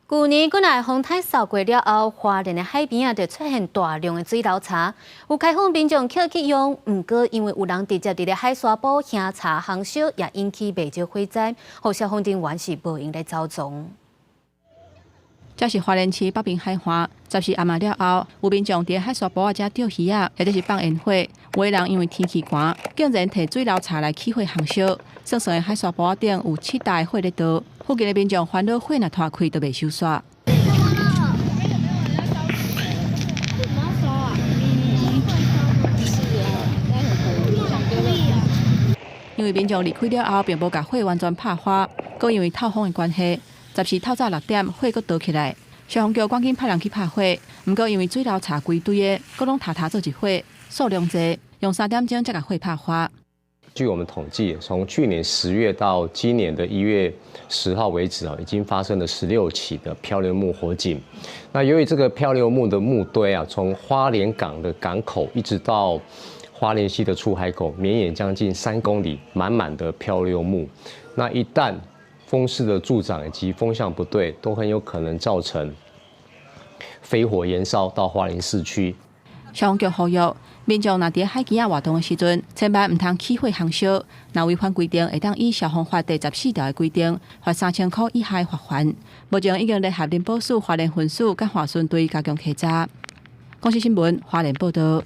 舊年幾若風颱掃過了後，花蓮的海邊啊，就出現大量的水流柴，有開放民眾抾去用，毋過因為有人直接佇咧海沙埔燃柴烘燒，也引起袂少火災，予消防人員是無閒來走傱。這是花蓮市北爿海岸，14暗暝了後，有民眾佇海沙埔仔遮釣魚仔，或者是放煙火。有的人因為天氣寒，竟然提水流柴來起火烘燒。算算的海沙埔仔頂有七台火咧著，附近的民眾煩惱火若拖開都袂收煞。因為民眾離開了後，並無共火完全拍花，閣因為透風的關係，14透早6點，火閣著起來。消防局趕緊派人去拍火，毋過因為水流柴規堆的，閣攏沓沓做一伙，數量濟，用3點鐘才共火拍花。據我們統計，從去年10月到今年的1月10號為止啊，已經發生了16起的漂流木火警。那由於這個漂流木的木堆啊，從花蓮港的港口一直到花蓮溪的出海口，綿延將近3公里，滿滿的漂流木。那一旦風勢的助長以及風向不對，都很有可能造成飛火延燒到花蓮市區。消防局呼籲民眾若佇海墘仔活動的時陣，千萬毋通起火烘燒。若違反規定，會當依消防法第14條的規定，罰3000箍以下的罰鍰。目前已經聯合林保署花蓮分署佮華順隊加強稽查。公視新聞花蓮報道。